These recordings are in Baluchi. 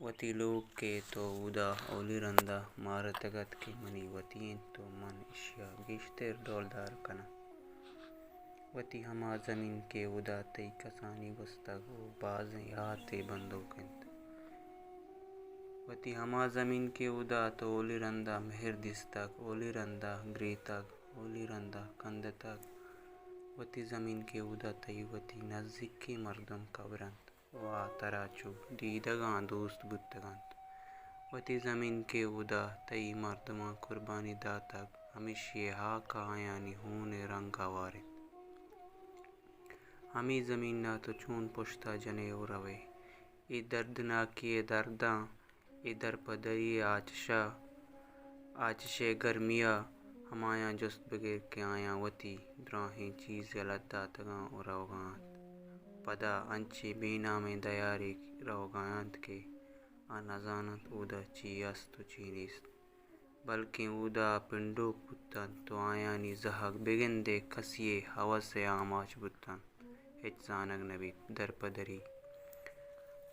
وتی لوگ کہ تو اودا اولی رندا مارتگ ات کہ منی وتی انت، تو من اشیا گیشتر ڈولدار کناں۔ وتی ہما زمین کہ اودا تئی کسانی گوستگ و بازیں یاتے بندوک انت۔ وتی ہما زمین کہ اودا تو اولی رندا مہر دیستگ، اولی رندا گریتگ، اولی رندا کندتگ۔ وتی زمین کہ اودا تئی وتی نزیکیں مردم کبر انت و آ ترا چو دیدگاں دوست بوتگ انت۔ وتی زمین کہ اودا تئی مردماں قربانی داتگ، ہمیشی ء ہاک ء آیانی ہون ء رنگ ہوار انت۔ ہمے زمین ء تو چون پشت ء جن ئے و رو ئے؟ اے دردناکی ء درداں، اے درپدری ء آچش ء، آچش ء گرمی ء ہمایاں جست بگر کہ آیاں وتی دراہیں چیز یلہ داتگاں و روگا انت۔ پدا انچیں بے نامیں دیارے روگا انت کہ آ نزاننت اودا چی است و چی نیست، بلکیں اودا پنڈوک بوتنت و آیانی زہگ بگندئے کسیئے ہوسئے آماچ بوتنت، ہچ زانگ نبیت۔ درپدری۔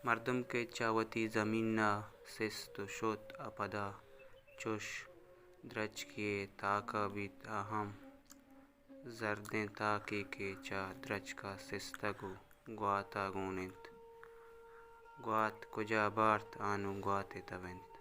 مردم کہ چہ وتی زمینا سست و شت ء پدا چش درچکے تاکا بیت، آ ہم زردیں تاکے کہ چہ درچکا سستگ و گواتا گون انت۔ گوات کجا بارت، آ نوں گوات ء تب انت۔